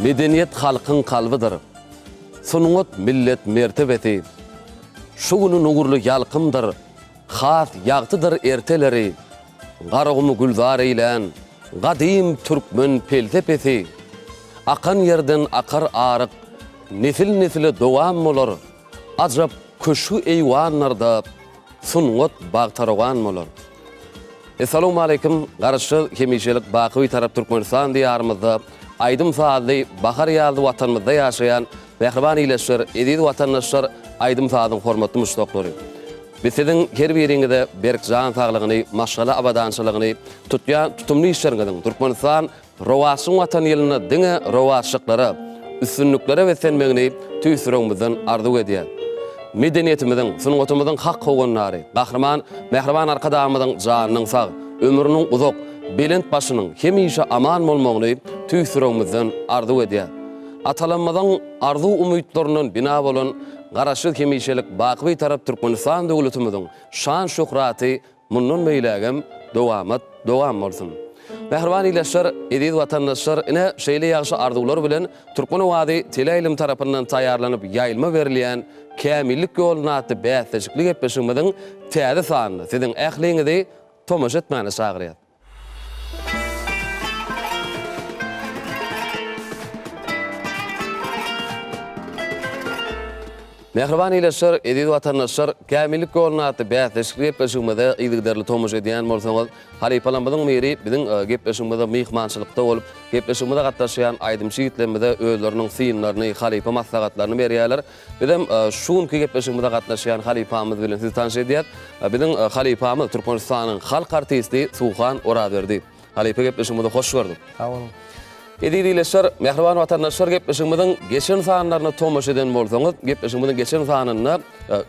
Medeniýet halkyň kalbydyr. Sungat millet mertebesi. Şu güni nurly ýalkymdyr, Has ýagtydyr erteleri. Garagumy gülzar eýlän, Gadym türkmen pelsepesi. Akan ýerden akar aryk, Nesil-nesile dowam bolar. Ajap köşgi-eýwanlarda Sungat bagtarowan bolar. Essalawmaleýkim Garaşsyz hemişelik baky Bitarap Türkmenistan diýarymyzda aýdym-sazly bahar-ýazly Watanymyzda ýaşaýan mähriban ildeşler, eziz watandaşlar, aýdym-sazyň hormatly muşdaklary! Biz siziň her biriňize berk jan saglygyny, maşgala abadançylygyny, tutýan tutumly işleriňiziň Türkmenistan Rowaçlygyň Watany ýylynda diňe rowaçlyklara, üstünliklere beslenmegini tüýs ýüregimizden arzuw edýäs. Medeniýetimiziň, sungatymyzyň hak howandary, Gahryman Mähriban Arkadagymyzyň janynyň sag, ömrüniň uzak, belent başynyň hemişe aman bolmagyny tüýs ýüregimizden arzuw edýäs. Atalarymyzyň arzuw-umytlaryndan bina bolan Garaşsyz hemişelik baky Bitarap Türkmenistan döwletimiziň şan-şöhraty Mundan beýlägem dowamat dowam bolsun. Mähriban ildeşler, eziz watandaşlar, ine, şeýle ýagşy arzuwlar bilen Türkmen owazy teleýaýlym tarapyndan taýýarlanyp ýaýlyma berilýän Kämillik ýolunda atly bäsleşikli gepleşigimiziň täze sanyna siziň ähliňizi tomaşa etmäne çagyrýas. Mähriban ildeşler, eziz watandaşlar, Kämillik ýolunda atly bäsleşikli gepleşigimize yzygiderli tomaşa edýän bolsaňyz, halypalarymyzyň biri biziň gepleşigimize myhmançylykda bolup, gepleşigimize gatnaşýan aýdymçy ýigitlerimize özleriniň synlaryny, halypa maslahatlaryny berýärler. Bizem şu günki gepleşigimize gatnaşýan halypamyz bilen sizi tanyş edýäs. Biziň halypamyz Türkmenistanyň halk artisti Suhan Orazberdi. Halypa gepleşigimize hoş gördük. Sag boluň. Eziz ildeşler, mähriban watandaşlar gepleşigimiziň geçen sanlaryna tomaşa eden bolsaňyz, gepleşigimiziň geçen sanynda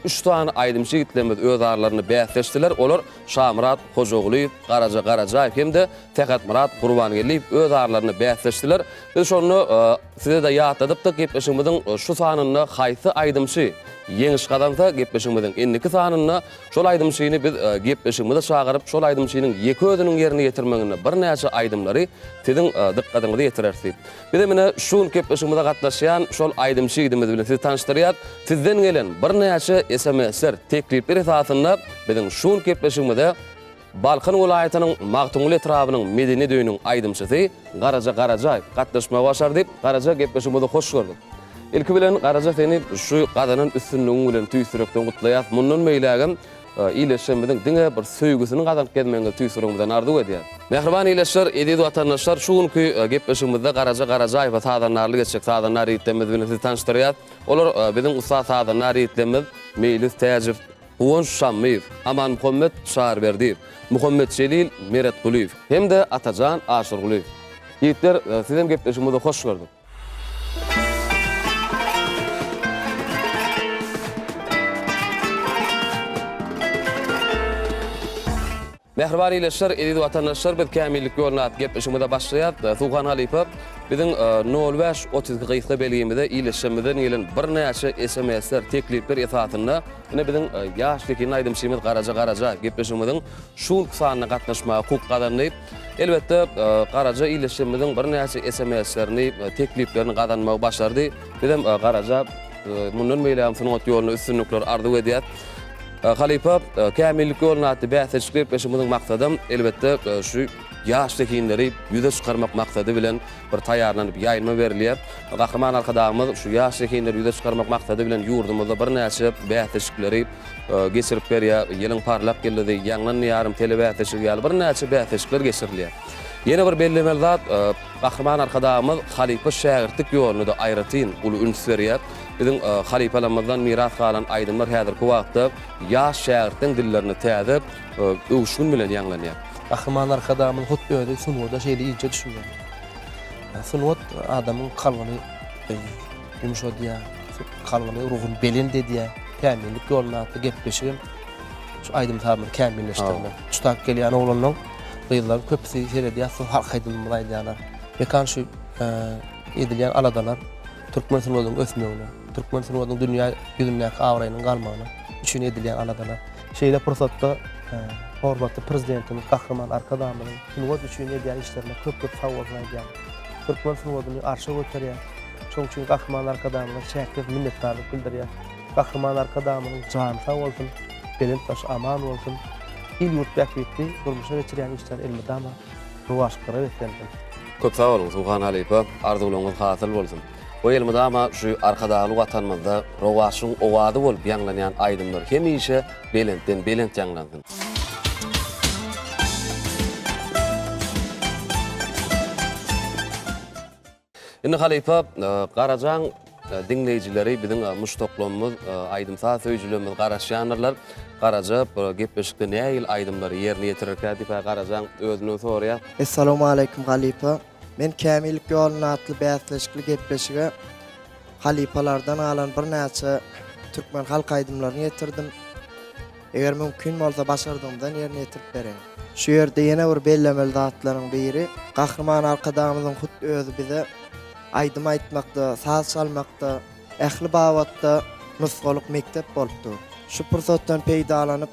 üç sany aýdymçy ýigitlerimiz öz aralarynda bäsleşdiler. Olar Şamyrat Hojagulyýew, Garaja Garajaýew hem-de Sähetmyrat Gurbangeldiýew öz aralarynda bäsleşdiler. Biz şonda Size-de ýatladypdyk, gepleşigimiziň şu sanynda haýsy aýdymçy ýeňiş gazansa, gepleşigimiziň indiki sanynda şol aýdymçyny biz gepleşigimize çagyryp, şol aýdymçynyň ýeke özüniň ýerine ýetirmeginde birnäçe aýdymlary siziň dykgatyňyza ýetireris diýip. Bizem ine şu gün gepleşigimize gatnaşýan şol aýdymçy ýigidimiz bilen sizi tanyşdyrýas. Sizden gelen birnäçe SMS-ler, teklipler esasynda biziň şu gün gepleşigimize Balkan welaýatynyň Magtymguly etrabynyň Medeniýet öýüniň aýdymçysy Garaja Garajaýew gatnaşmagy başardy. Garaja, gepleşigimizi hoş gördük. Ilki bilen, Garaja seni şu gazanan üstünligiň bilen tüýs ýürekden gutlaýas. Mundan beýlägem ildeşlerimiziň diňe bir söýgüsini gazanyp gezmegiňizi tüýs ýüregimizden arzuw edýäs. Mähriban ildeşler, eziz watandaşlar, şu günki gepleşigimizde Garaja Garajaýewe sazandarlyk etjek sazandar ýigitlerimiz bilen sizi tanyşdyrýas. Olar biziň ussat sazandar ýigitlerimiz Meýlis Täjow, Guwanç Şammyýew, Amanmuhammet Çaryberdiýew, Muhammetjelil Meretgulyýew hem-de Atajan Aşyrgulyýew. Ýigitler, sizem gepleşigimize hoş gördük. Mähriban ildeşler, eziz watandaşlar, biz Kämillik ýoluna atly gepleşigimize başlaýarys. Suhan halypa, biziň nol bäş 32 gysga belgimize ildeşlerimizden gelen birnäçe SMS-ler, teklipler esasynda ine biziň ýaş zehinli aýdymçymyz Garaja Garajaýew gepleşigimiziň şu günki sanyna gatnaşmaga hukuk gazandy. Elbetde, Garaja ildeşlerimiziň birnäçe SMS-lerini, tekliplerini gazanmagy başardy. Bizem Garaja mundan beýlägem sungat ýolunda üstünlikler arzuw edýäris. Halypa, Kämillik ýoluna atly bäsleşik gepleşigimiziň maksadam, elbetde, şu ýaş zehinleri ýüze çykarmak maksady bilen bir taýýarlanyp ýaýlyma berilýär. Gahryman Arkadagymyz şu ýaş zehinleri ýüze çykarmak maksady bilen ýurdumyzda birnäçe bäsleşikleri geçirip berýär. Ýylyň parlak ýyldyzy, Ýaňlan diýarym telebäsleşigi ýaly birnäçe bäsleşikler geçirilýär. Ýene bir bellemeli zat, Gahryman Arkadagymyz halypa-şägirtlik ýoluna-da aýratyn uly üns berýär. Biziň halypalarymyzdan miras galan aýdymlar häzirki wagtda ýaş şägirtleň dillerinde täze öwüşgin bilen ýaňlanýar. Gahryman Arkadagymyz hut özi sungata şeýle inçe düşünýär. Sungat adamyň kalbyny ýumşadýar, kalbyny, ruhuny belent edýär. Kämillik ýolunda atly gepleşigem şu aýdym-sazymyzy kämilleşdirmek. Çutap gelýän oglanlaň, gyzlaryň köpüsi seredýär, soň halk aýdymymyzy aýdýarlar. Mekan şu edilýän aladalar türkmen sungatynyň ösmegine, türkmen sungatynyň dünýä ýüzündäki abraýynyň galmagyna üçin edilýän aladalar. Şeýle pursatda hormatly Prezidentimiz Gahryman Arkadagymyzyň sungat üçin edýän işlerine köp-köp sag bolsun aýdýan. Türkmen sungatyny arşa göterýär. Şonuň üçin Gahryman Arkadagymyza çäksiz minnetdarlyk bildirýäris. Gahryman Arkadagymyzyň jany sag bolsun, belent başy aman bolsun, il-ýurt bähbitli durmuşa geçirýän işleri elmydama rowaçlyklara beslensin. Köp sag boluň Suhan halypa, arzuwlaryňyz hasyl bolsun. Goý elmydama şu Arkadagly Watanymyzda rowaçlygyň owazy bolup ýaňlanýan aýdymlar hemişe belentden belent ýaňlansyn. Indi halypa Garajaň diňleýjileri biziň muşdaklarymyz, aýdym-saz söýüjilerimiz garaşýandyrlar. Garaja bu gepleşikde nähili aýdymlary ýerine ýetirerkä diýip Garajaň özünden soraýar. Essalawmaleýkim halypa. Men Kämillik ýolunda atly bäsleşikli gepleşige halypalardan galan birnäçe türkmen halk aýdymlaryny getirdim. Eger mümkin bolsa başardygymdan ýerine ýetirip bereýin. Şu ýerde ýene bir bellemeli zatlaryň biri, Gahryman Arkadagymyzyň hut özi bize aýdym aýtmakda, saz çalmakda, ähli babatda nusgalyk mekdep bolup dur. Şu pursatdan peýdalanyp,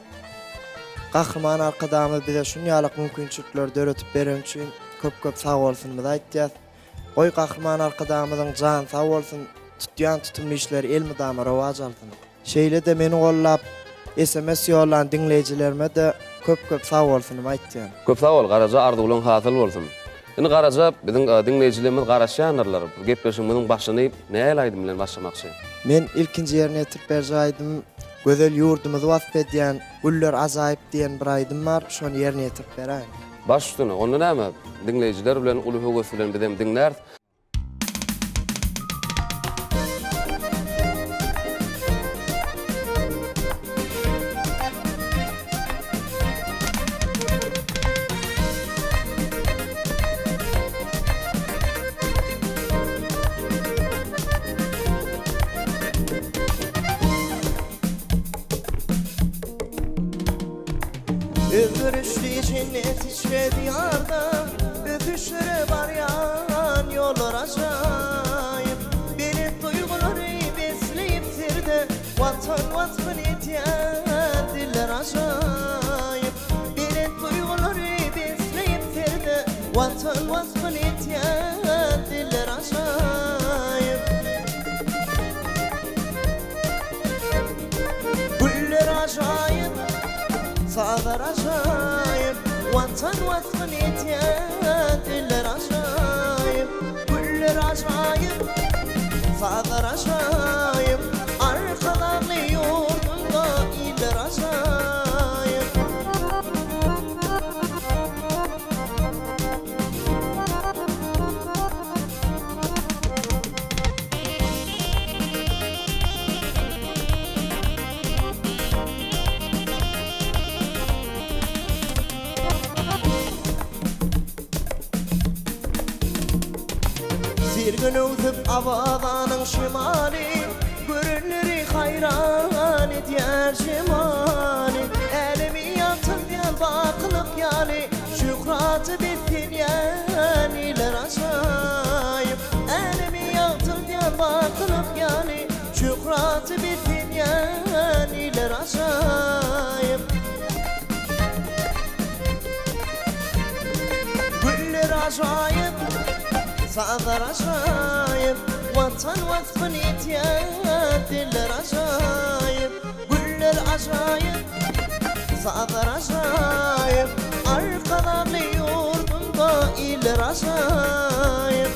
Gahryman Arkadagymyz bize şunýalak mümkinçilikleri döredip bereni üçin köp-köp sagbolsunymyzy aýtýas. Goý Gahryman Arkadagymyzyň jany sag bolsun, tutýan tutumly işleri elmydama rowaç alsyn. Şeýle-de meni gollap sms ýollan diňleýjilerime-de köp-köp sagbolsunymy aýtýan. Köp sag bol Garaja arzuwlaň hasyl bolsun. Indi Garaja biziň diňleýjilerimiz garaşýandyrlar bu gepleşigimiziň başyny nähili aýdym bilen başlamakçy? Men ilkinji ýerine ýetirip berjek aýdymym gözel ýurdumyzy wasp edýän Güller ajaýyp diýen bir aýdym bar şony ýerine ýetirip beräýin. Baş üstüne, onda näme, diňleýjiler bilen uly höwes bilen bizem diňläris. Özgerişli jennet içre diýarda, Ösüşlere barýan ýollar ajaýyp. Belent duýgulary besleýip serde, Watan waspyny edýän diller ajaýyp. Belent duýgulary besleýip serde, Watan waspyny edýän diller ajaýyp. Güller ajaýyp, sazlar ajaýyp, Watan waspyn edýän diller ajaýyp. Güller ajaýyp, sazlar ajaýyp, Arkadagly ýurdumda iller ajaýyp. Sergin öwsüp Awazanyň şemaly, Görenleri haýran edýär jemaly. Älemi ýagtyldýan bakylyk ýaly, Şöhrata beslenýän iller ajaýyp. Älemi ýagtyldýan bakylyk ýaly, Şöhraty beslenýän iller ajaýyp. Güller ajaýyp, sazlar ajaýyp, Watan waspyn edýän diller ajaýyp. Güller ajaýyp, sazlar ajaýyp, Arkadagly ýurdumda iller ajaýyp.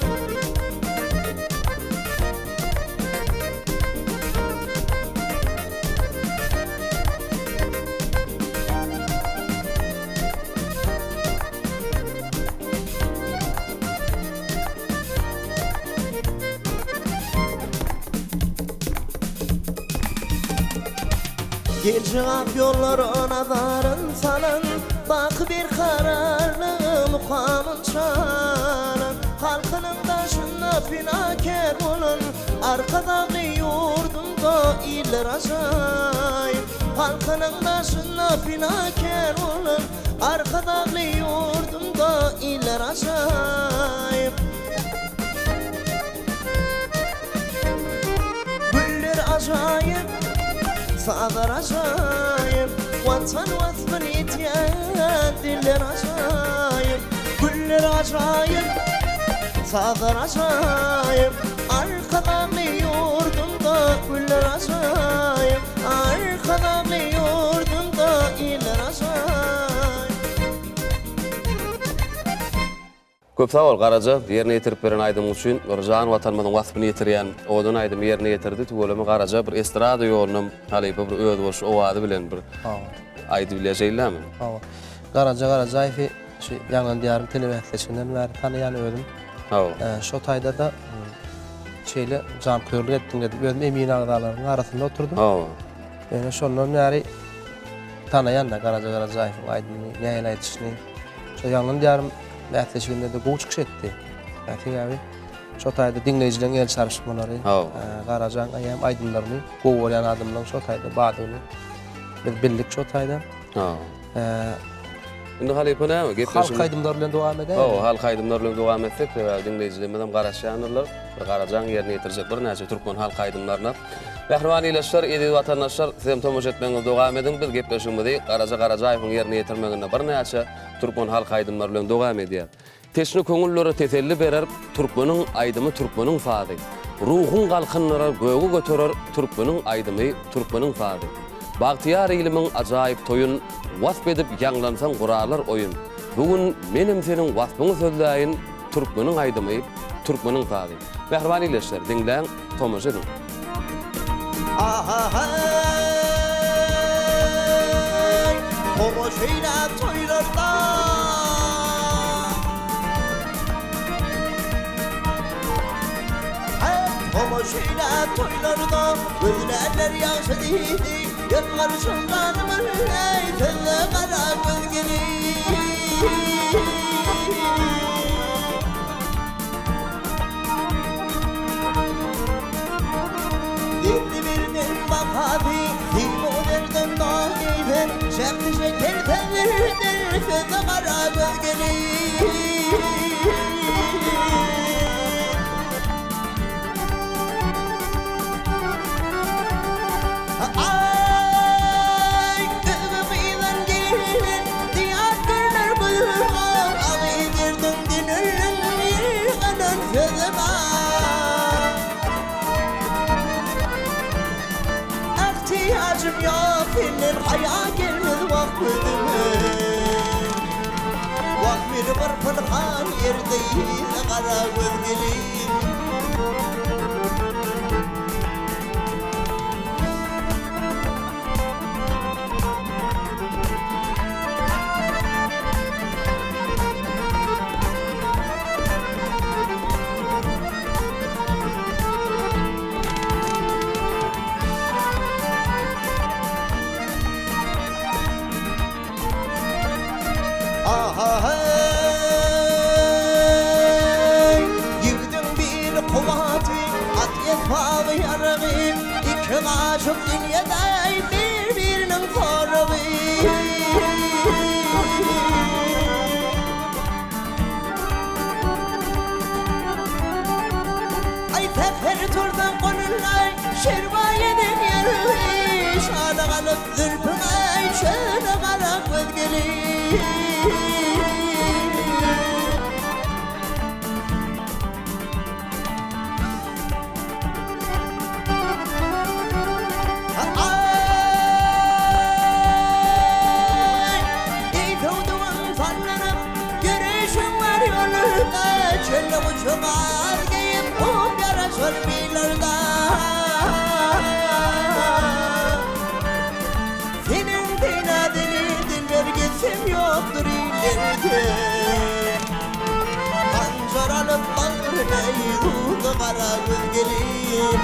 Geljek ak ýollara nazaryn salan, Baky berkararlygy mukamyn çalan, Halkynyň daşynda penakär bolan, Arkadagly ýurdumda iller ajaýyp. Halkynyň daşynda penakär bolan, Arkadagly ýurdumda iller ajaýyp. Güller ajaýyp, sazlar ajaýyp, Watan waspyn edýän diller ajaýyp. Güller ajaýyp, sazlar. Sazlar ajaýyp, Arkadagly ýurdumda güller ajaýyp, Arkadagly ýurdumda iller ajaýyp. Köp sag bol Garaja, ýerine ýetirip beren aýdymyň üçin. Bir jan Watanymyzyň waspyny ýetirýän owadan aýdymy ýerine ýetirdi. Tüweleme Garaja bir estrada ýolunam halypa bir özboluşly owazy bilen bir aýdyp bilýär şeýlemi? Hawa. Garaja Garajaýewi şu Ýaňlan Diýarym telebäsleşiginden bäri tanaýan özüm. Hawa. Şo taýda-da şeýle janköýerlik etdiň diýip özüm emin agzalarynyň arasynda oturdym. Hawa. Ýöne şondan bäri tanaýan-da Garaja Garajaýewiň aýdymyny, nähili aýdyşyny. Şo Ýaňlan Diýarym bäsleşiginde-de gowy çykyş etdi. Sebäbi şo taýda diňleýjileriň el çarpyşmalary, Garajaň eýýäm aýdymlaryny gowy görýän adamlaryň şo taýda bardygyny biz bildik şo taýda. Indi halypa näme? Gepleşigimiz Halk aýdymlary bilen dowam edäýeli. Hawa, halk aýdymlary bilen dowam etsek, sebäbi diňleýjilerimiz hem garaşýandyrlar. Bir Garajaň ýerine ýetirjek birnäçe türkmen halk aýdymlaryna. Mähriban ildeşler, eziz watandaşlar, siz hem tomaşa etmegiňizi dowam ediň. Biz gepleşigimizi Garaja Garajaýewiň ýerine ýetirmeginde birnäçe türkmen halk aýdymlary bilen dowam edýär. Teşne köňüllere teselli berer, Türkmeniň aýdymy türkmeniň sazy. Ruhuň galkyndyrar, göge göterer, Türkmeniň aýdymy, türkmeniň sazy. Bagtyýar ilimiň ajaýyp toýun, Wasp edip ýaňlansaň gurarlar oýun. Bu gün menem seniň waspyňy sözläýin, Türkmeniň aýdymy, türkmeniň sazy. Mähriban ildeşler, diňläň, tomaşa ediň. Ahahaý, tomaşa eýläp toýlarda. Heý, tomaşa eýläp toýlarda, gözlärler ýagşy diýdi, Ýylgyryşyň ganymy, eý, sözde gara göz gelin. Derdi bilmez bahasy, Simo derdim dal diýse, Şähdi şeker sözdir, Sözde gara göz gelin. Aý, özge gyzdan gelin, Diýar görner gülhan, Agy derdiňden ölen, Ýyganan sözi bar. Ähtiýajym ýok senden, Haýa gelmez wah gözüme. Wah meni bir pynhan ýerde Ýene gara göz gelin. Ahaheý! Ýigidiň biri kuwwaty, at esbaby ýaragy, Iki gaşyk dünýede bir-biriniň soragy. Aý säher tursaň golunlaý, Şerbaý eden ýerli, Şana galyp zülpüňe, Çöle gara göz gelin. Aý, eý söwdügim sallanyp, Ýörüşiň bar ýolunda, Çölde guşuň az geýip, Hum ýaraşar bilerde. Seniň deýna dili dilber Gitsem ýokdur illerde. Hanjar alyp bagryna Ýuwdy gara göz gelin.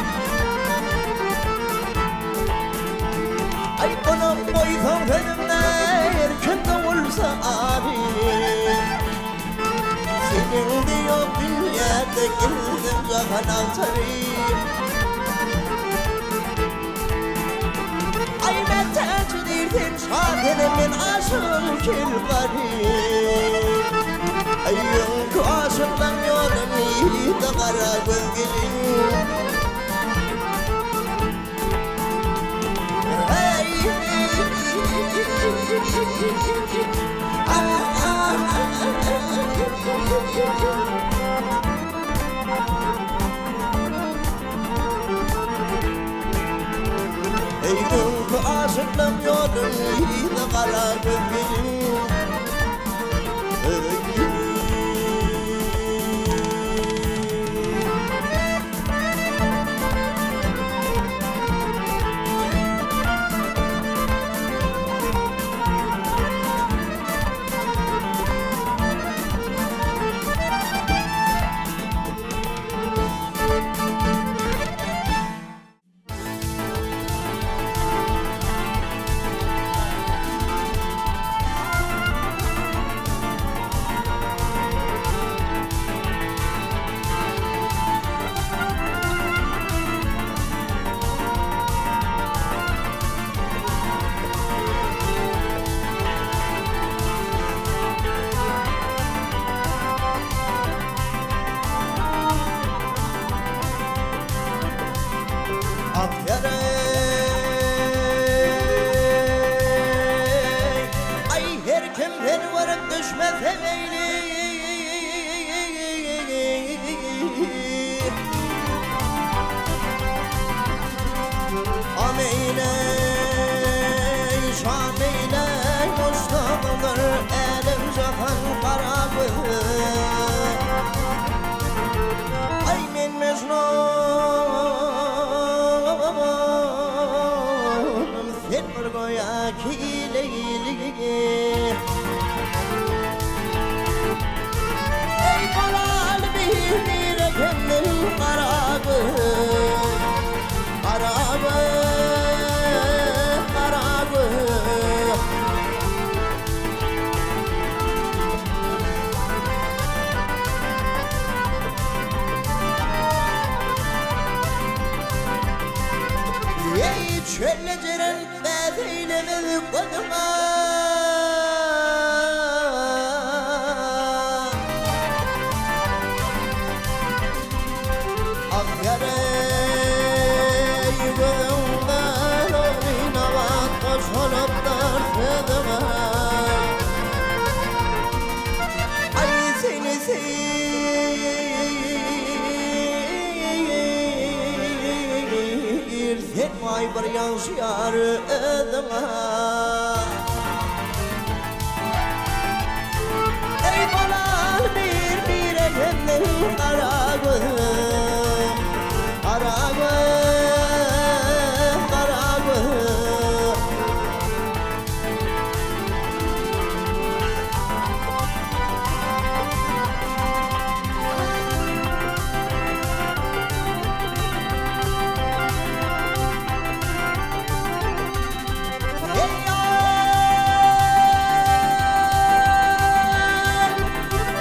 Aý gulak goýsaň sözüme Her kim dogulsa ary. Seniň deý ýok dünýäde Gezdim jahan agtaryp. Aý mätäç diýr sen şa senem men aşyk kel garyp. Aý öňki aşyklaň ýoluny ýa gara göz gelin. Aşyklaň ýoluň yzy gara göz gelin. Ak ýere Aý her kim seni görüp düşmese meýli Am eýleý, şam eýleý, muşdagydyr älem-jahan gara göz. Aý men Mejnunam, sen bir göýä ki Leýli. Eý bolaly bir-bire kemden gara göz, gara göz, gara göz. Eý çölde jeren bäz eýlemez gözüňe. Ak ýereý gözüňden ogry nabat goşulypdyr sözüňe. Aý seni seyir sen waý bir ýagşy ýar özüňe. Eý bolal bir bire hemden gara göz gara göz gara göz.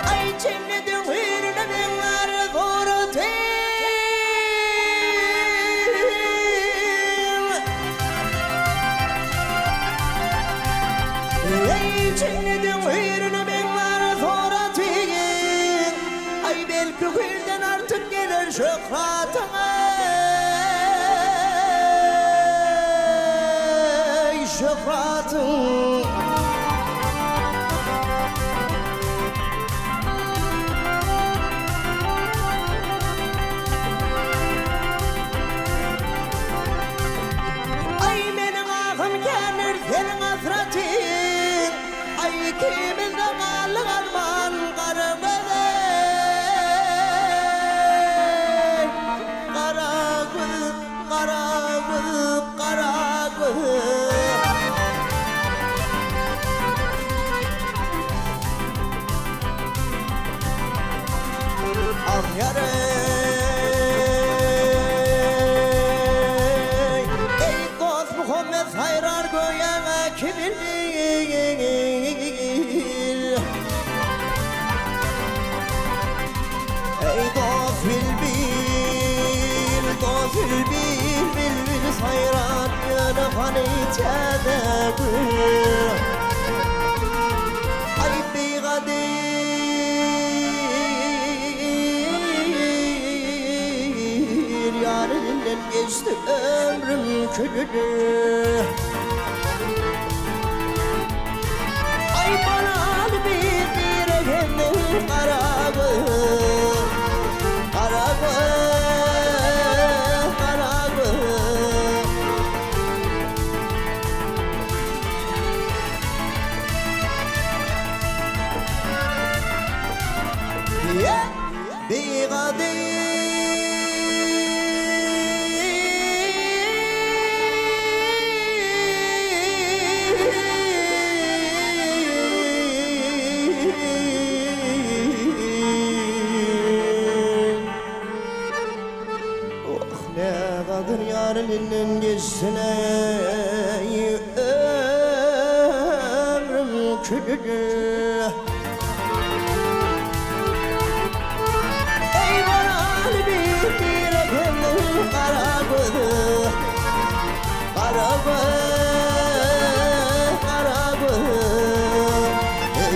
Aý jennediň hüýrüne meňzär suratyň. Eý jennediň hüýrüne meňzär suratyň. Aý belki hüýrden artyk geler şöhratyň. Eý şöhratyň. Aý meniň ahym kändir seniň hasratyň Aý ikimizde galdyk arman gara göz eý Gara göz gara göz gara göz. Ah ýar eý, Eý dost Muhammet saýrar göýäňe kim bilbil. Eý dost bilbil, dost bilbil, bilbil saýrar ýöne hany täze gül. Aý bigadyr ýar elinden geçdi ömrüm külüni. Aý bolaly bir bire hemem gara göz, gara göz, gara göz. Bigadyr. Oh ne gadyr ýar elinden geçsin-eý ömrüm külüne. Eý boraly bir bire geldim gara gözi, gara göz, gara göz, eý.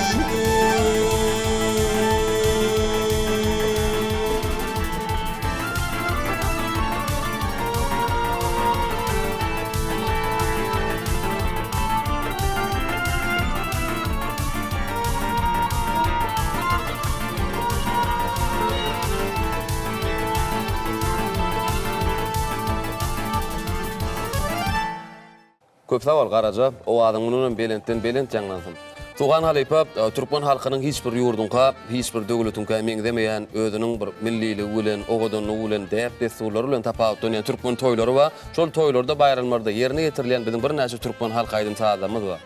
Köp sag bol Garaja, owazyň mundanam belentden belent ýaňlansyn. Suhan halypa türkmen halkynyň hiç bir ýurduňka, hiç bir döwletiňkä meňzemeýän özüniň bir milliligi bilen, owadanlygy bilen, däp-dessurlary bilen tapawutlanýan türkmen toýlary bar. Şol toýlarda, baýramlarda ýerine ýetirilýän biziň birnäçe türkmen halk aýdym-sazlarymyz bar.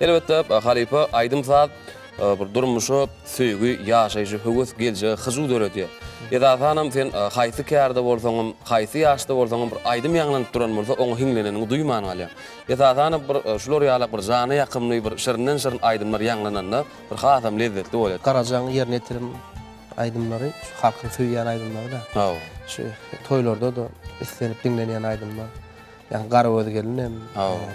Elbetde, halypa aýdym-saz bir durmuşa söýgi, ýaşaýşa höwes, geljege hyjuw döredýär. Esasanam sen haýsy kärde bolsaňam, haýsy ýaşda bolsaňam bir aýdym ýaňlanyp duran bolsa, oňa hiňleneniňi duýman galýaň. Esasanam bir şular ýaly bir jana ýakymly bir şirinden-şirin aýdymlar ýaňlananda bir hasam lezzetli bolýar. Garajaň ýerine ýetiren aýdymlary şu halkyň söýýän aýdymlary-da. Hawa. Şu toýlarda-da islenip diňlenýän aýdymlar. Ýagny Garagöz gelin hem,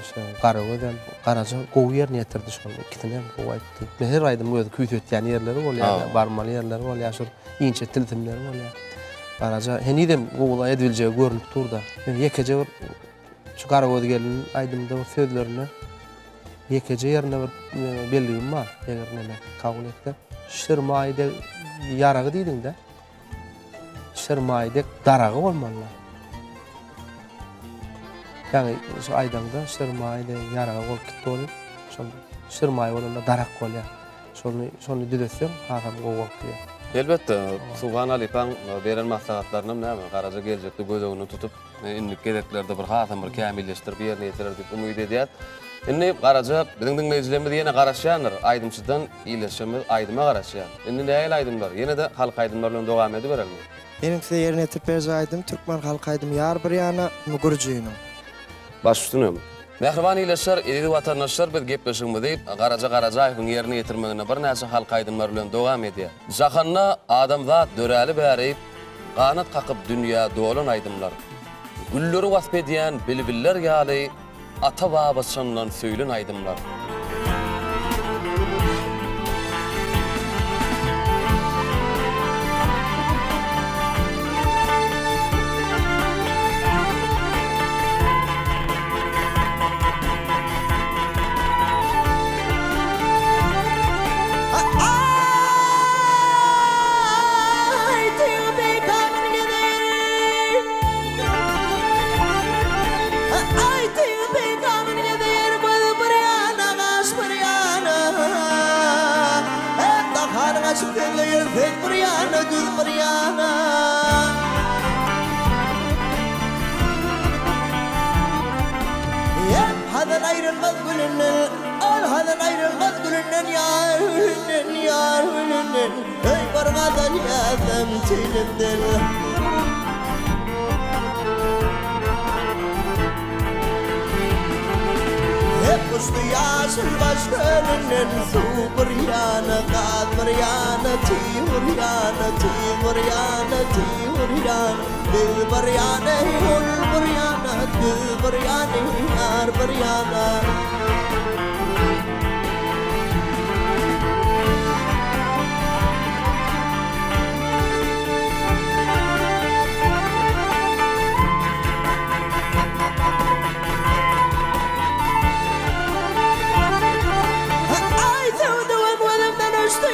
şu Garagöz hem Garaja gowy ýerine ýetirdi şol ikisini hem gowy aýtdy. Her aýdymyň öz küýsetýän ýerleri bolýar, barmaly ýerleri bolýar, şol inçe tilsimleri bolýar. Garaja henizem gowy edibiljegi görnüp dur-da. Ýekeje bir şu Garagöz gelin aýdymda bir sözlerinde ýekeje ýerinde bir belligim bar, eger neme kabul etse. Şirmaý deg ýaragy diýdiň-dä. Şirmaý dek daragy bolmaly. Ýaňy şu aýdaňda şirmaý dek ýaragy bolup gitdi ol. Şol şirmaý bolanda darak bolýar. Şony şony düzetseň hasam gowy bolup gidýär. Elbetde, Suhan halypaň beren maslahatlarynam näme, Garaja geljekde göz öňünde tutup, indiki gezeklerde bir hasam bir kämilleşdirip ýerine ýetirer diýip umyt edýäs. Indi Garaja biziň diňleýjilerimiz ýene garaşýandyr aýdymçydan ildeşlerimiz aýdyma garaşýar. Indi nähili aýdymlar? Ýene-de halk aýdymlary bilen dowam ediberelmi? Meniň size ýerine ýetirip berjek aýdym türkmen halk aýdymy Ýar bir ýana, Gürjiniň. Baş üstüne. Mähriban ildeşler, eziz watandaşlar biz gepleşigimizi Garaja Garajaýewiň ýerine ýetirmeginde birnäçe halk aýdymlary bilen dowam edýäs. Jahanda adamzat döräli bäri ganat kakyp dünýä dolan aýdymlar. Gülleri wasp edýän bilbiller ýaly Ata-baba çyndan söýlen aýdymlar. Aý, tüýbeýkamyn gezeýin. Aý, tüýbeýkamyn gezeýin, göz bir ýana, gaş bir ýana. Dahanyň açyp sözleýär, söz bir ýana, düz bir ýana. Hazan aýrylmaz gülünden, Ol hazan aýrylmaz gülünden, Ýar gülünden, ýar gülünden, Öý bir gazal ýazdym tüýnümden. Hep uçdy ýaşyl baş kölünden, Suw bir ýana, gaz bir ýana, Tüý bir ýana, tüý bir ýana, Tüý bir ýana, Biz bir ýana, ol bir ýana, Düz bir ýana, ýar bir ýana. Aý söwdügim gözümden uçdy.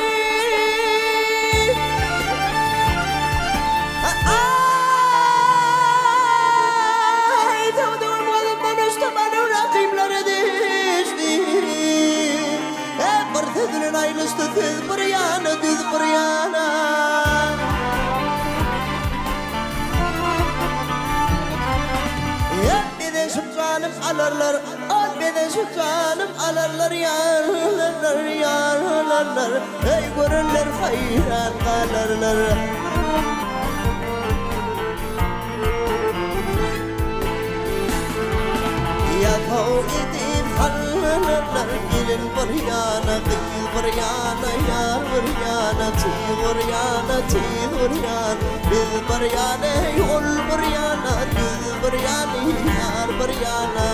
Aý söwdügim gözümden uçdy, Bana rakyplara düşdi. alarlar Al bezeşip janym alarlar Ýarlarlar ýarlarlar Eý görenler haýran galarlar. Ýasaw edip sallanarlar Gelin bir ýana, gyz bir ýana, ýar bir ýana, Tyg bir ýana, tiz bir ýana, biz bir ýana, eý, ol bir ýana, düz bir ýana, ýar bir ýana.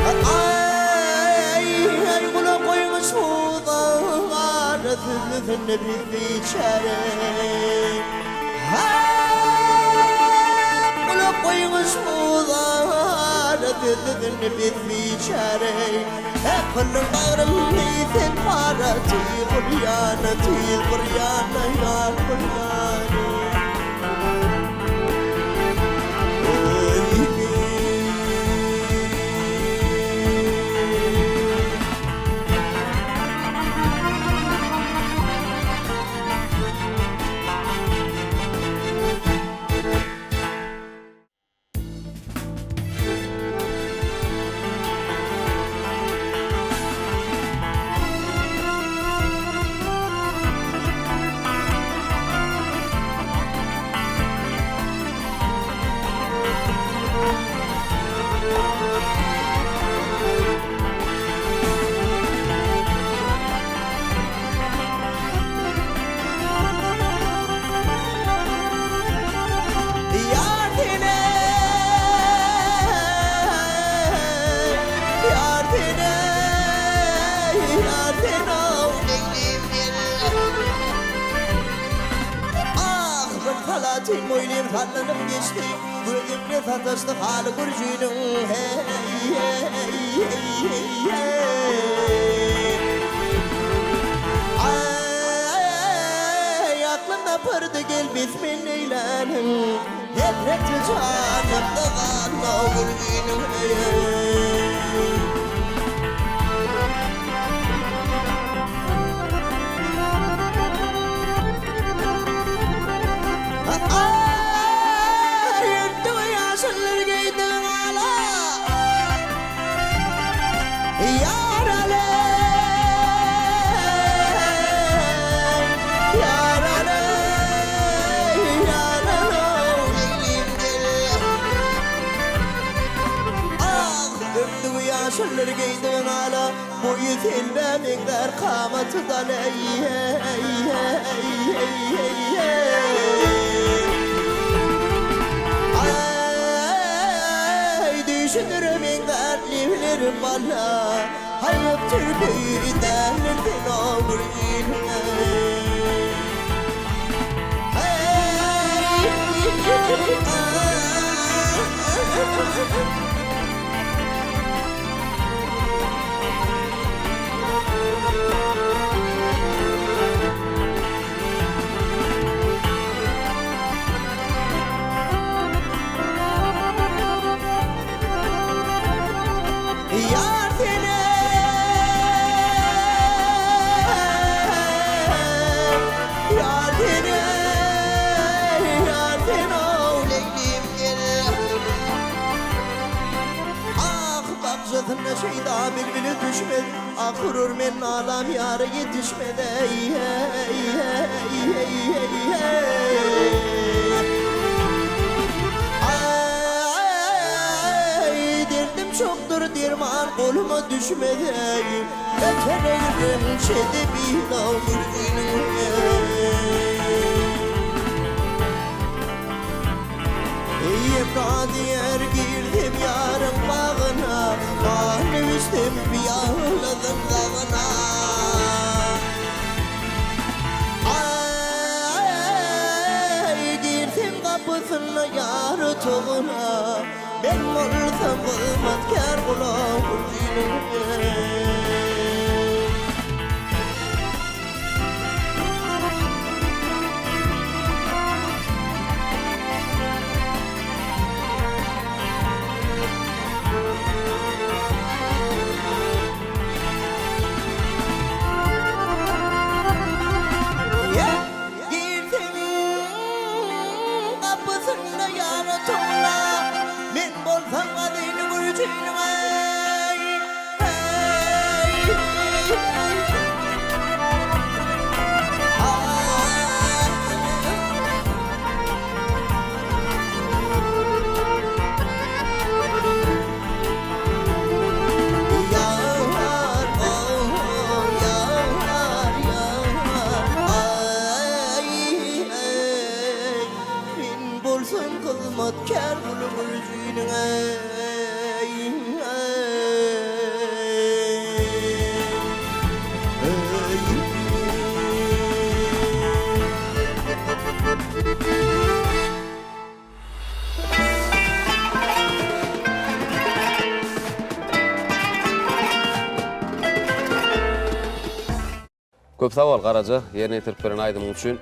Aý, aý, gulak goýmuş buzara, Süzülsün biz biçäre. Hap, gulak goýmuş buzara, Süzülsün biz biçäre. Äpullyň bagrym diýsen para, Tyg bir ýana, tyg bir ýana, ýar bir ýana. Ýar seni, ýar seni, ýar seni-ow Leýlim gel. Ah, bir salatyn moýnym sallanyp geçdi, Gözümde sataşdy haly gürjüniň, heý, heý, heý, heý. Aý, aklymda pyrdy gelmez men neýläniň, Hesreti janymda galdy gürjüniň, heý, heý. Boýy selbä meňzär kamaty dal Aý düşündire meňzär lebleri bala Haýyp türki däl sen o bir Ýar seni, ýar seni, ýar seni-ow Leýlim gel. Ah, bakjasynda şeýda bilbili düşmez, Ah urur men nalam ýara ýetişmez, eý, eý, eý, eý, eý, eý. Aý, derdim çokdur derman goluma düşmez, eý, Öten egrem çedi bilaw gülgüniň, eý. Eýem diýer girdim ýaryň bagyna, Ganyp içdim piýaladan dagyna. Aý, girsem gapysyna ýar otagyna, Men bolsam hyzmatkär gula gülgüniň. Girseň gapysynda ýara towla. Köp sag bol Garaja, ýerine ýetirip beren aýdymyň üçin.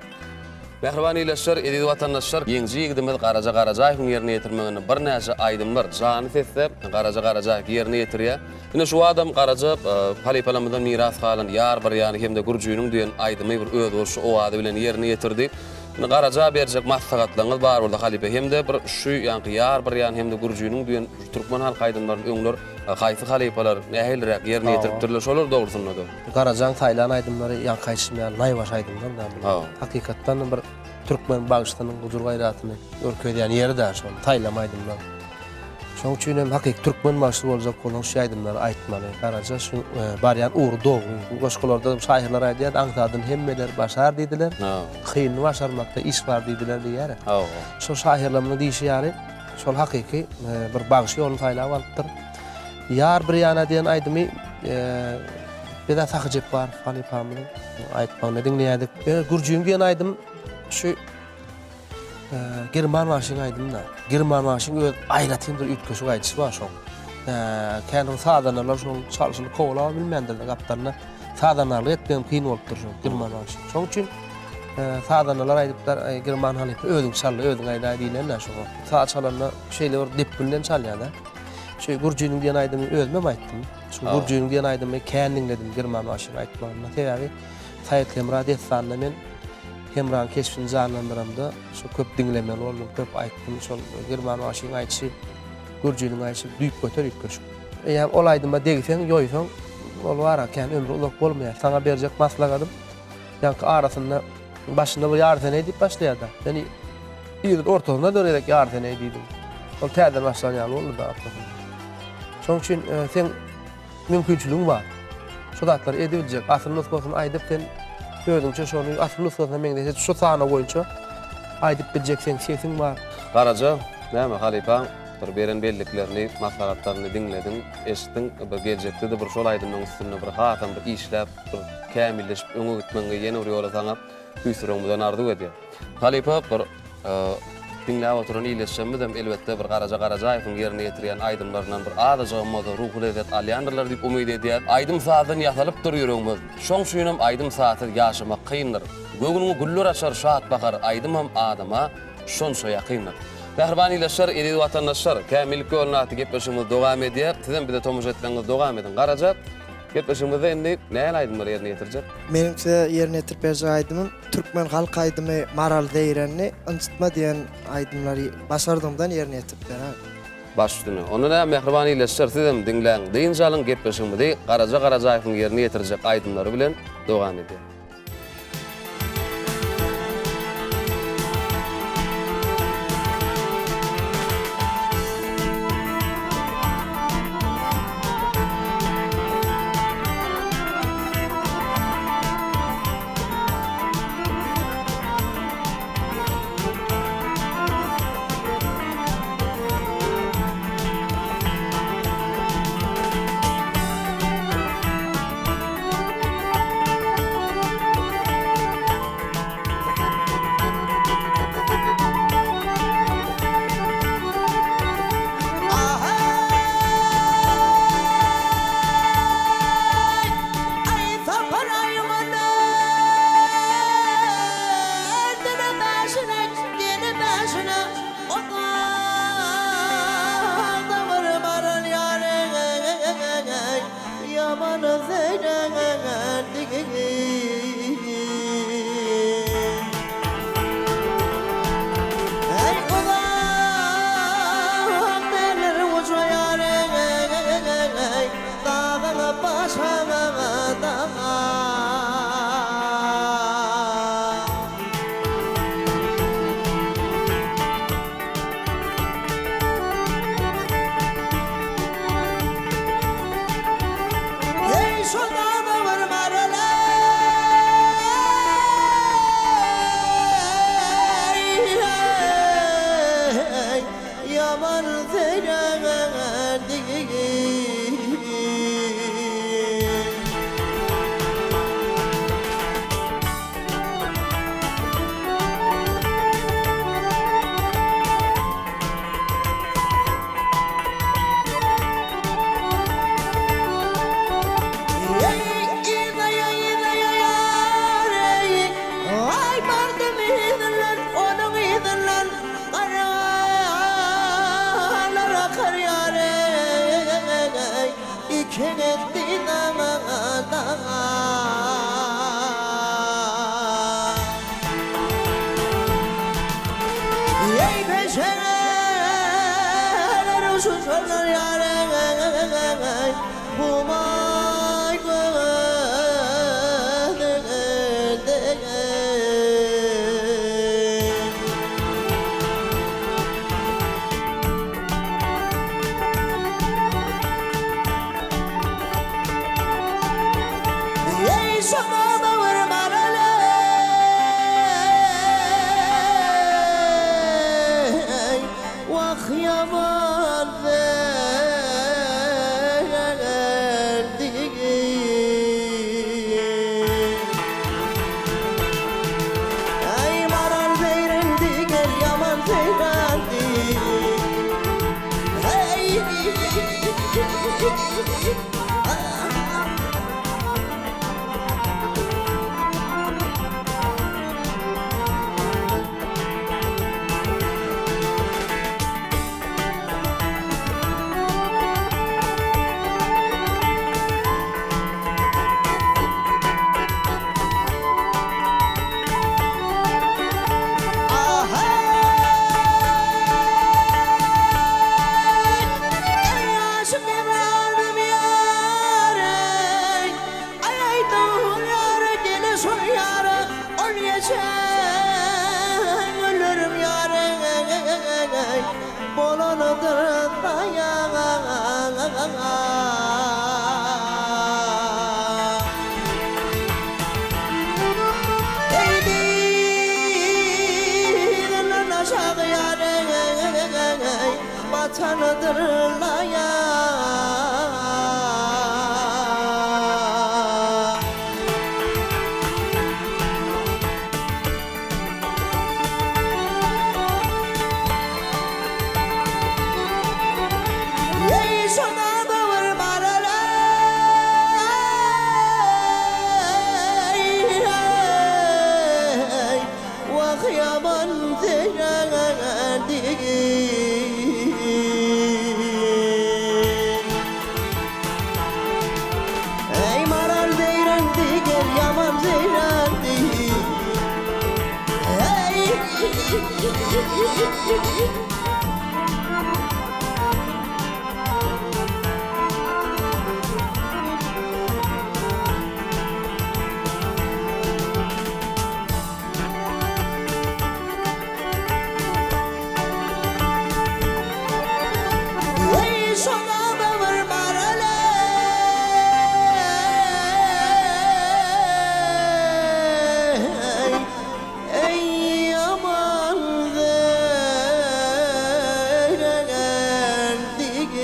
Mähriban ildeşler, eziz watandaşlar, ýeňiji ýigidimiz Garaja Garajaýewiň ýerine ýetirmeginde birnäçe aýdymlar janly sesde Garaja Garajaýew ýerine ýetirýär. Ine şu adam Garaja halypalarymyzdan miras galan Ýar bir ýany hem-de Gürjüniň diýen aýdymy bir özboluşly owazy bilen ýerine ýetirdi. Indi Garaja berjek maslahatlaryňyz bar bolsa halypa hem-de bir şu ýaňky Ýar bir ýany hem-de Gürjüniň diýen şu türkmen halk aýdymlaryny öňler haýsy halypalar nähiliräk ýerine ýetiripdirler şolar dogrusynda-da. Garajaň saýlan aýdymlary ýaňky aýdyşym ýaly naýbaşy aýdymlar-da bular. Hakykatdan-da bir türkmen bagşysynyň gujur-gaýratyny görkezýän ýeri-dä şol saýlama aýdymlar. Şonuň üçin hem hakyky türkmen bagşysy boljak bolsaň şu aýdymlary aýtmaly. Garaja şu barýan ugry dogry. Bu goşgularda şahyrlar aýdýar, aňsadyny hemmeler başar diýdiler. Kynyny başarmakda iş bar diýdiler diýýär. Şol şahyrlarymyzyň diýşi ýaly, şol hakyky bir bagşy ýoluny saýlap alypdyr. Ýar bir ýana diýen aýdymy biz-ä Sahy Jepbarow halypamyzyň aýtmagyny diňleýärdik. Gürjüň diýen aýdym şu Girman bagşyň aýdymy-da. Girman bagşyň öz aýratyn bir üýtgeşik aýdyşy bar şoň. Kän bir sazandalar şoň çalşyny kowalabam bilmändirler gapdalynda. Sazandarlyk etmegem kyn bolupdyr şoň Girman bagşy. Şoň üçin sazandalar aýdypdyr, Aý Girman halypa özüň çal-da, özüň aýdaý diýlen-dä şoňa. Saz çalanda şeýle bir depginden çalýar-da. Şu Gürjiniň diýen aýdymy özümem aýtdym. Şu Gürjiniň diýen aýdymy kän diňledim Girman bagşynyň aýtmagynda. Sebäbi Saýat-Hemra dessanynda men Hemraň keşbini janlandyramda şo köp diňlemeli boldum, köp aýtdym. Şol Girman bagşyň aýdyşy, Gürjiniň aýdyşy düýpgöter üýtgeşik. Eýýäm ol aýdyma degseň, ýoýsaň, ol bar-a kän ömri uzak bolmaýar. Saňa berjek maslahatym, ýaňky arasynda, başynda bir ýarteneý diýip başlaýar-da. Sen yzy ortasynda bir gezek ýarteneý diýdiň. Ol täzeden başlan ýaly boldy-da ortasynda. Şonuň üçin seň Mümkinçiligiň bar. Şu zatlary edibiljek. Asyl nusgasyny aýdyp sen özüňçe şony asyl nusgasyna meňzeş edip şu sanaw boýunça aýdyp biljek seň sesiň bar. Garaja, näme halypaň bir beren belliklerini, maslahatlaryny diňlediň, eşitdiň, bir geljekde-de bir şol aýdymlaryň üstünde bir hasam bir işläp, bir kämilleşip öňe gitmegiňi ýene bir ýola saňa tüýs ýüregimizden arzuw edýär. Halypa bir diňläp oturan ildeşlerimizem elbetde bir Garaja Garajaýewiň ýerine ýetirýän aýdymlaryndan bir azajygam bolsa ruhy lezzet alýandyrlar diýip umyt edýäs. Aýdym-sazdan ýasalypdyr ýüregimiz. Şoň üçinem aýdym-sazsyz ýaşamak kyndyr. Göwnüňe güller açar şat bahar, aýdymam adama şonça ýakyndyr. Mähriban ildeşler, eziz watandaşlar, Kämillik ýolunda atly gepleşigimiz dowam edýär. Sizem bize tomaşa etmegiňizi dowam ediň. Garaja, gepleşigimizde indi nähili aýdymlary ýerine ýetirjek? Meniň size ýerine ýetirip berjek aýdymym Türkmen halk aýdymy Maral Zeýrenli Ynjytma diýen aýdymlary başardygymdan ýerine ýetirip beräýin. Baş üstüne. Onda näme mähriban ildeşler sizem diňläň, dynç alyň gepleşigimizi Garaja Garajaýewiň ýerine ýetirjek aýdymlary bilen dowam edýär. şu şondan ýary Humaý gözüňden. Eý şoňa bir baraley, Wah ýaman serdi. Eý maral zeýrendi, gel ýaman zeýrendi. Batanydyr laýa. Eý şoňa bir baralay, Wah ýaman zeýrendi. Eý maral zeýrendi, gel ýaman zeýrendi. Eý. Eý şoňa bir baralay, Eý ýaman zeýrendi. Eý.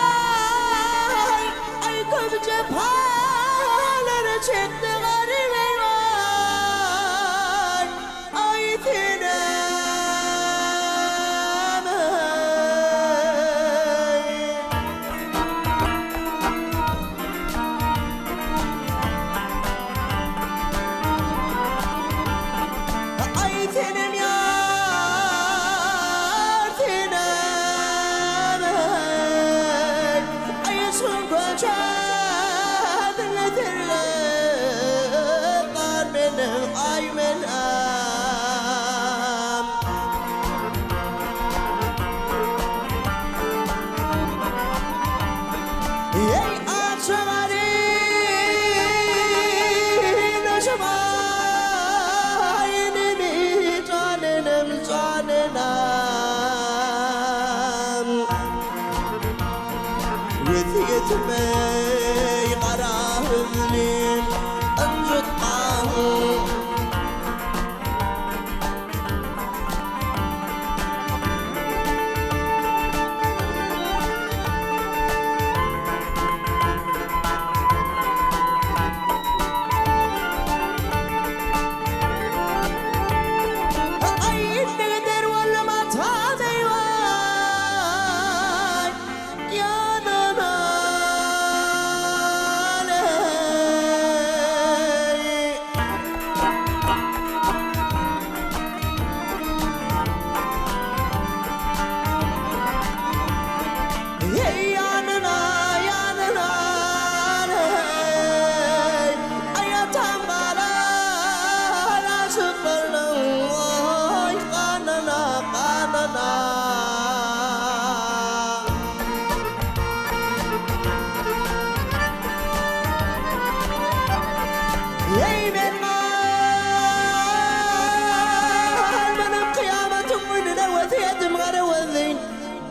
Ay, ay köp cephaları çekti garip eyvay. Ay sinem ey. Ay senim yar sinem ey. Ay sun köçedin tirler benim ay menem. aşyklarynyň oý ganyna ganyna. Eý men galmanym kyýamatyň gününe wesýetim gara gözlin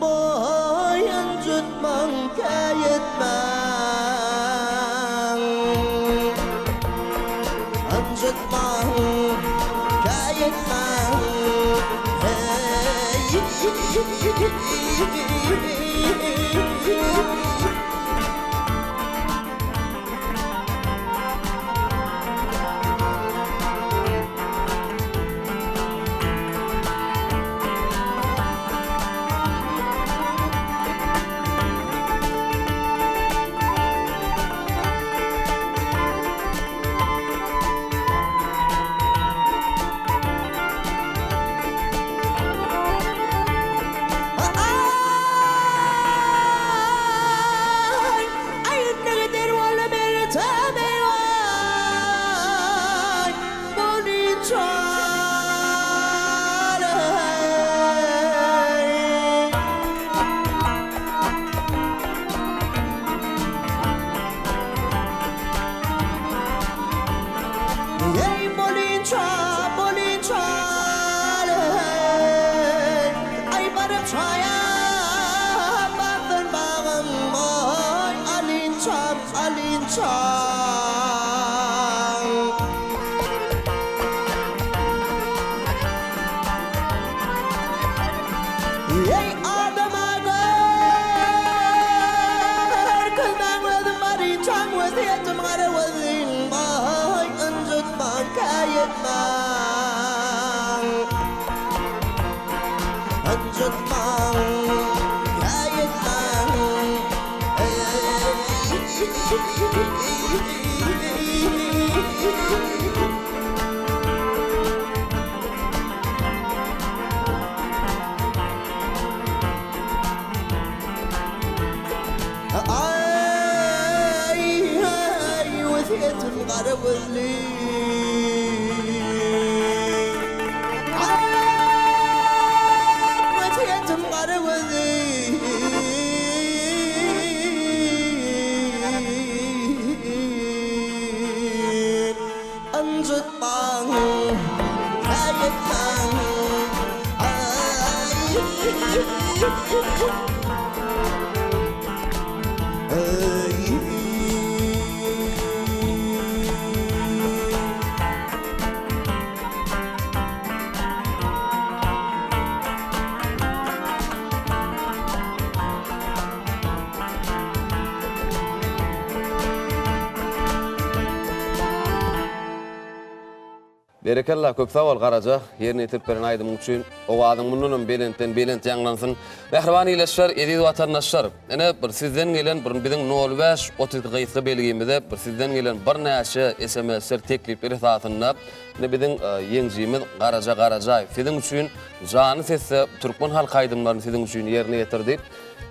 boýun tutmaň käýetmäň Ynjytmaň käýetmäň Eý. Aý, aý indi gider boldum erteme aý, muny çal eý. Eý bolynça, bolynça, eý, Aý baryp çaýa barsyn bagym, oý, Alynçam, alynçam. Eý adama görkezmäň özüm barynçam wesýetim gara gözlin goý ynjytmaň käýetmäň ynjytmaň käýetmäň eý. Aý, wesýetim gara gözli. Aý, wesýetim gara gözli. Ynjytmaň, käýetmäň, aý. Berekella köp sag bol Garaja ýerine ýetirip beren aýdymyň üçin owazyň mundanam belentden belent ýaňlansyn. Mähriban ildeşler eziz watandaşlar ine bir sizden gelen bir biziň nol bäş 32 gysga belgimize bir sizden gelen birnäçe smsler teklipler esasynda ine biziň ýeňjimiz Garaja Garajaýew siziň üçin jany sesde türkmen halk aýdymlaryny siziň üçin ýerine ýetirdi.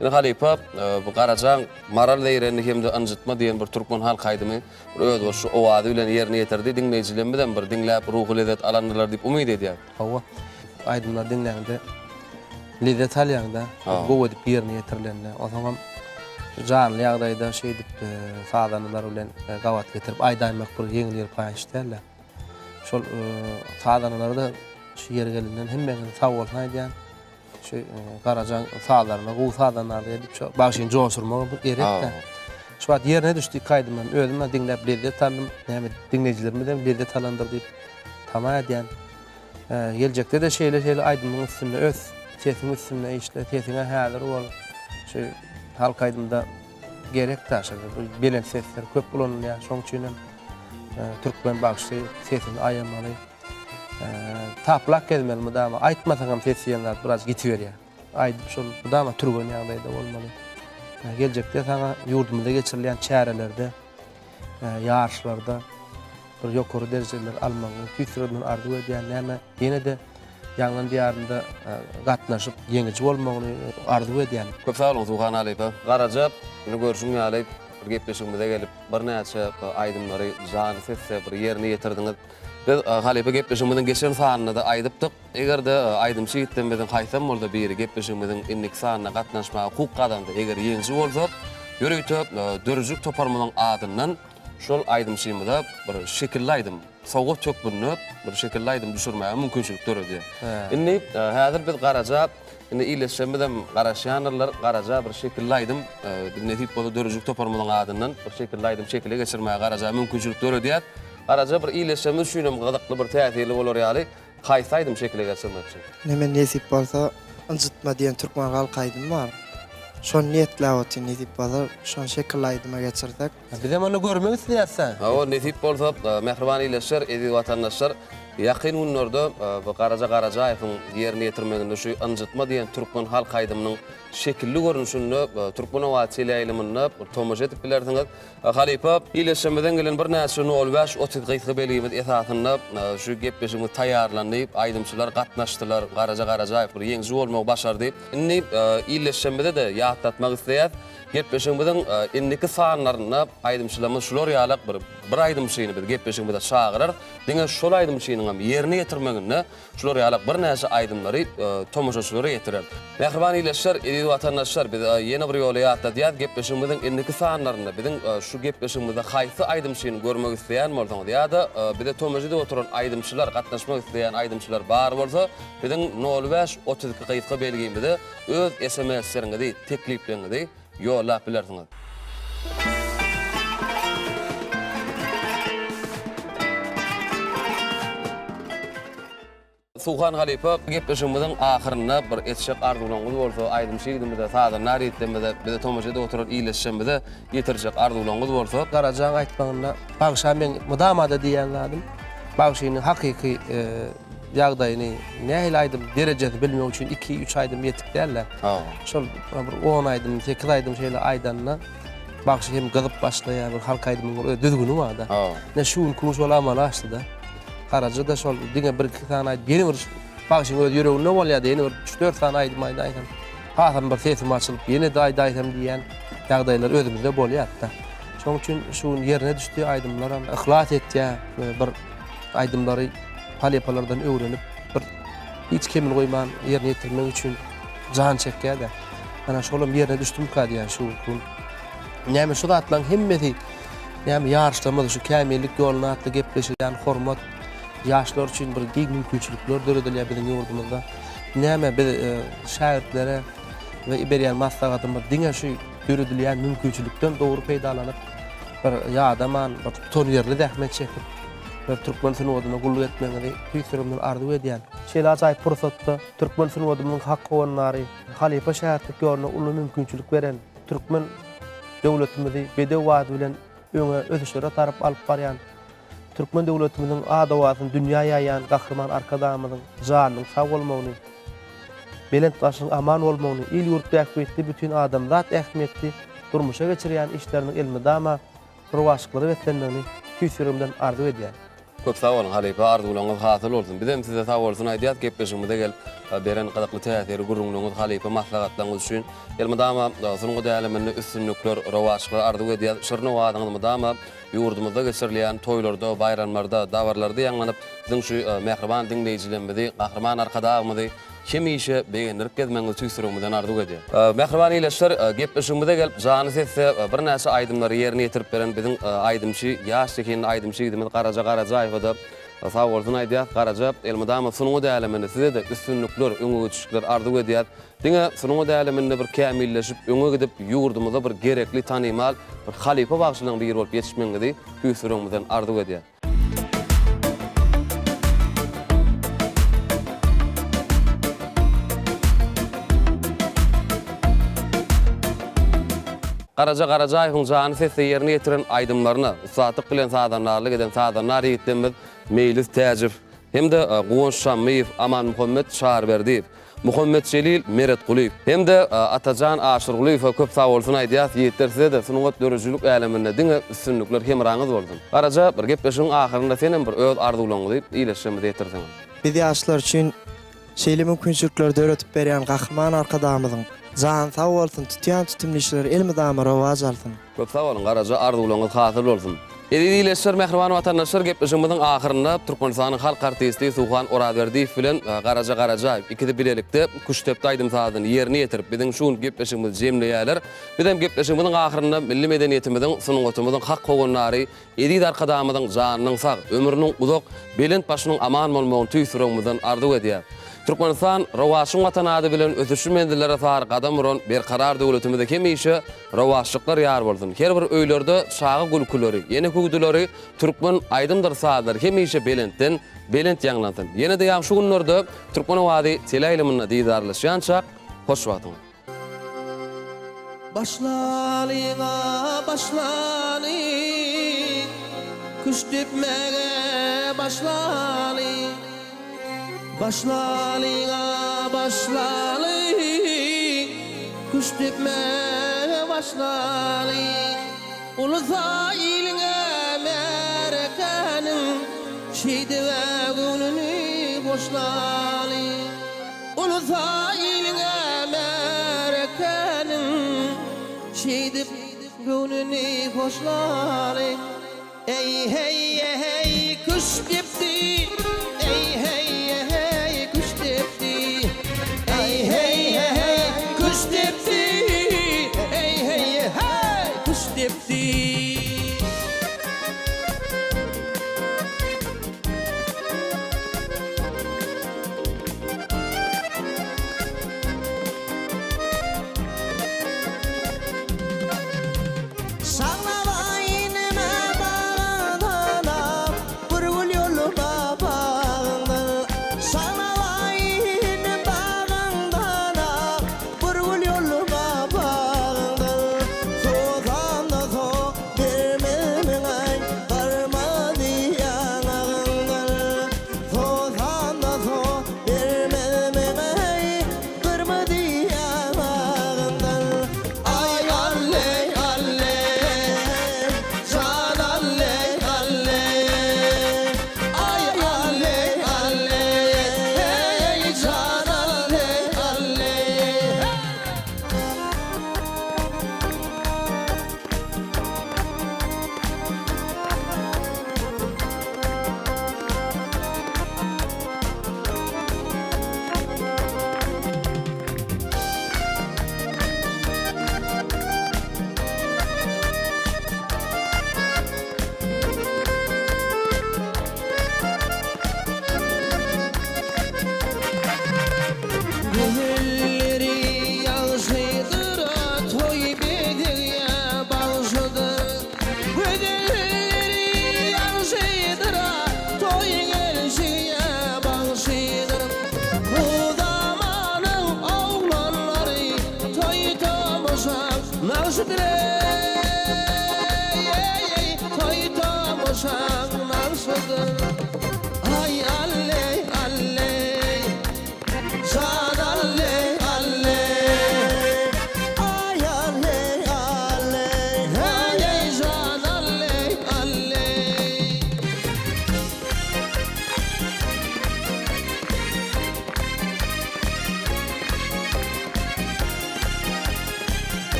Ine halypa bu Garajaň Maral zeýrenli hem-de Ynjytma diýen bir türkmen halk aýdymy bir özboluşly owazy bilen ýerine ýetirdi. Diňleýjilerimizem bir diňläp ruhy lezzet alandyrlar diýip umyt edýän. Hawa, aýdymlary diňläňde lezzet alýaň-da, gowy edip ýerine ýetirilende. Onsoňam janly ýagdaýda şeýdip sazandalar bilen gabat getirip aýdaýmak bir ýeňil-ýelpaý iş däl-de. Şol sazandalara-da şu ýeri gelenden hemmeňize sag bolsun aýdýan. Şu Garajaň sazlaryna gowy sazandarlyk edip şu bagşyny joşurmagy bu gerek-de. Şu wagt ýerine düşdi iki aýdym hem. Özüm hem diňläp lezzet aldym. Näme diňleýjilerimiz hem lezzet alandyr diýip tama edýän. Geljekde-de şeýle-şeýle aýdymyň üstünde öz sesiň üstünde işle, sesiňe häzir bol. Şu halk aýdymda gerek daşy. Bu belent sesler köp ulanylýar. Şoň üçin hem türkmen bagşysy sesini aýamaly. Taplak gezmeli mydama. Aýtmasaň hem ses diýen zat biraz ýitiberýär. Aýdyp şol mydama türgen ýagdaýda bolmaly. Geljekde saňa ýurdumyzda geçirilýän çärelerde, ýaryşlarda bir ýokary derejeleri almagyňy tüýs ýüregimden arzuw edýän. Näme ýene-de Ýaňlan diýarynda gatnaşyp ýeňiji bolmagyny arzuw edýän. Köp sag boluň Suhan halypa. Garaja, indi görşüň ýaly bir gepleşigimize gelip birnäçe aýdymlary janly sesde bir ýerine ýetirdiňiz. Biz halypa gepleşigimiziň geçen sanynda-da aýdypdyk. Eger-de aýdymçy ýigitlerimiziň haýsam bolsa biri gepleşigimiziň indiki sanyna gatnaşmaga hukuk gazansa, eger ýeňiji bolsa, ýörite döredijilik toparymyzyň adyndan şol aýdymçymyza bir şekilli aýdym, sowgat hökmünde bir şekilli aýdym düşürmäge mümkinçilik döredýär. Indi häzir biz Garaja, indi ildeşlerimizem garaşýandyrlar, Garaja bir şekilli aýdym, biz nesip bolsa döredijilik toparymyzyň adyndan bir şekilli aýdym şekile geçirmäge Garaja mümkinçilik döredýär. Garaja bir ildeşlerimiz üçinem gyzykly bir täsirli bolar ýaly Haýsy aýdym şekile geçirmekçi? Ine men nesip bolsa Ynjytma diýen türkmen halk aýdymy bar. Şony niýetläp otyryn nesip bolsa şony şekilli aýdyma geçirsek. Bizem ony görmek isleýäs-dä. Hawa nesip bolsa mähriban ildeşler, eziz watandaşlar ýakyn günlerde bu Garaja Garajaýewiň ýerine ýetirmeginde şu Ynjytma diýen türkmen halk aýdymynyň şekilli görnüşinde Türkmen owazy teleýaýlymynda tomaşa edip bilersiňiz. Halypa, ildeşlerimizden gelen birnäçe nol bäş 30 gysga belgimiz esasynda şu gepleşigimiz taýýarlandy. Aýdymçylar gatnaşdylar. Garaja Garajaýew bir ýeňiji bolmagy başardy. Indi ildeşlerimize-de ýatlatmak isleýäs. Gepleşigimiziň indiki sanlarynda aýdymçylarymyz şular ýalak bir bir aýdymçyny biz gepleşigimize çagyrarys. Diňe şol aýdymçynyňam ýerine ýetirmeginde Şular ýaly birnäçe aýdymlary tomaşaçylara ýetirer. Mähriban ildeşler, eziz watandaşlar, biz ýene bir ýola ýatladýas, gepleşigimiziň indiki sanlarynda biziň şu gepleşigimizde haýsy aýdymçyny görmek isleýän bolsaňyz ýa-da bize tomaşa edip oturan aýdymçylar, gatnaşmak isleýän aýdymçylar bar bolsa, biziň nol bäş 32 gysga belgimize öz sms-leriňizi, teklipleriňizi ýollap bilersiňiz. Suhan halypa, gepleşigimiziň ahyrynda bir etjek arzuwlaryňyz bolsa, aýdymçy ýigidimize, sazanda ýigitlerimize, bize tomaşa edip oturan ildeşlerimize ýetirjek arzuwlaryňyz bolsa. Garajaň aýtmagynda bagşa meň mydama-da diýýän zadym, bagşynyň hakyky ýagdaýyny, nähili aýdym derejesini bilmek üçin iki, üç aýdym ýetik däl-de. Şol bir on aýdym, sekiz aýdym şeýle aýdanda bagşy hem gyzyp başlaýar, bir halk aýdymynyň bir öz düzgüni bar-da. Ine şu günki gün şol amala aşdy-da. Garaja-da şol diňe bir-iki sany aýdyp, ýene bir bagşyň öz ýüreginde bolýar-da, ýene bir üç-dört sany aýdym aýdaýsam, hasam bir sesim açylyp, ýene-de aýdaýsam diýýän ýagdaýlar özümizde bolýar-da. Şonuň üçin şu gün ýerine düşdi aýdymlaram, yhlas etýär bir aýdymlary halypalardan öwrenip, bir hiç kemini goýman ýerine ýetirmek üçin jan çekýär-de. Ana şolam ýerine düşdümkä diýýän şu gün. Näme şu zatlaryň hemmesi näme ýaryşlarymyz şu kämillik ýoluna atly gepleşilýän hormat ýaşlar üçin bir giň mümkinçilikler döredilýär biziň ýurdumyzda. Näme biz e, şägirtlere we berýän maslahatymyz diňe şu döredilýän mümkinçilikden dogry peýdalanyp bir ýadaman, bir tutanýerli zähmet çekip we türkmen sungatyna gulluk etmegiňizi tüýs ýüregimden arzuw edýän. Şeýle ajaýyp pursatda türkmen sungatymyzyň hak howandary, halypa şägirtlik ýoluna uly mümkinçilik beren, türkmen döwletimizi bedew bady bilen öňe, ösüşlere tarap alyp barýan, türkmen döwletimiziň ad-owazyny dünýä ýaýan Gahryman Arkadagymyzyň janynyň sag bolmagyny, belent başynyň aman bolmagyny, il-ýurt bähbitli, bütin adamzat ähmiýetli durmuşa geçirýän işleriniň elmydama rowaçlyklara beslenmegini tüýs ýüregimden arzuw edýän. Köp sag boluň halypa arzuwlaryňyz hasyl bolsun. Bizem size sag bolsun aýdýas gepleşigimize gelip beren gyzykly täsirli gürrüňleriňiz halypa maslahatlaryňyz üçin. Elmydama sungat äleminde üstünlikler, rowaçlyklar arzuw edýäs. Şirin owazyňyz mydama ýurdumyzda geçirilýän toýlarda, baýramlarda, dabaralarda ýaňlanyp biziň şu mähriban diňleýjilerimizi Gahryman Arkadagymyzy Hemişe begendirip gezmegiňizi tüýs ýüregimizden arzuw edýän. Mähriban ildeşler, gepleşigimize gelip jany sesde birnäçe aýdymlary ýerine ýetirip beren biziň aýdymçy, ýaş zehinli aýdymçy ýigidimiz Garaja Garajaýewe-de sag bolsun aýdýas. Garaja, elmydama sungat äleminde size-de üstünlikler, öňe gidişlikler arzuw edýäs. Diňe sungat äleminde bir kämilleşip, öňe gidip, ýurdumyza bir gerekli, tanymal bir halypa bagşylaryň biri bolup ýetişmegiňizi tüýs ýüregimizden arzuw edýäs. Garaja Garajaýewiň jany sesde ýerine ýetiren aýdymlaryna ussatlyk bilen sazandarlyk eden sazandar ýigitlerimiz Meýlis Täjiw hem-de Guwanç Şammyýew, Amanmuhammet Çaryberdiýew, Muhammetjelil Meretgulyýew hem-de Atajan Aşyrgulyýewe köp sagbolsun aýdýas. Ýigitler size-de sungat döredijilik äleminde diňe üstünlikler hemraňyz bolsun. Garaja bir gepleşigiň ahyrynda senem bir öz arzuwlaryňyzy ildeşlerimize ýetirseňiz. Biz ýaşlar üçin şeýle mümkinçilikleri döredip berýän Gahryman Arkadagymyzyň jany sag bolsun, tutýan tutumly işleri elmydama rowaç alsyn. Köp sag boluň Garaja arzuwlaryňyz hasyl bolsun. Eziz ildeşler, mähriban watandaşlar, gepleşigimiziň ahyrynda Türkmenistanyň halk artisti Suhan Orazberdiýew bilen Garaja Garajaýew ikisi bilelikde Küştdepdi aýdym-sazyny ýerine ýetirip, biziň şu günki gepleşigimizi jemleýärler. Biz hem gepleşigimiziň ahyrynda milli medeniýetimiziň, sungatymyzyň hak howandary Eziz Arkadagymyzyň janynyň sag, ömrüniň uzak, belent başynyň aman bolmagyny tüýs ýüregimizden arzuw edýäris. Türkmenistan, rowaçlyň Watany ady bilen ösüşli menzillere sary gadam uran Berkarar döwletimize hemişe rowaçlyklar ýar bolsun! Her bir öýlerde çaga gülküleri, ene hüwdüleri, türkmen aýdymdyr sazlary hemişe belentden belent ýaňlansyn! Ýene-de ýagşy günlerde Türkmen owazy teleýaýlymynda didarlaşýançak, hoş wagtyňyz! Başlalyň-a, başlalyň, Küşt depmäge başlalyň. Başlalyň-a, başlalyň, Küşt depmäge başlalyň. Ulusa iliň-ä märekäniň, Şeýdib-ä göwnüni hoşlalyň. Ulusa iliň-ä märekäniň, Şeýdip göwnüni hoşlalyň. Eý, heý, heý, küşt depdi, Eý, heý, heý, küşt depdi. Eý, heý, heý, küşt depdi, Eý, heý, heý, küşt depdi. Şaglaba inime bagan salam, Bir gül ýoluma bagyňdan.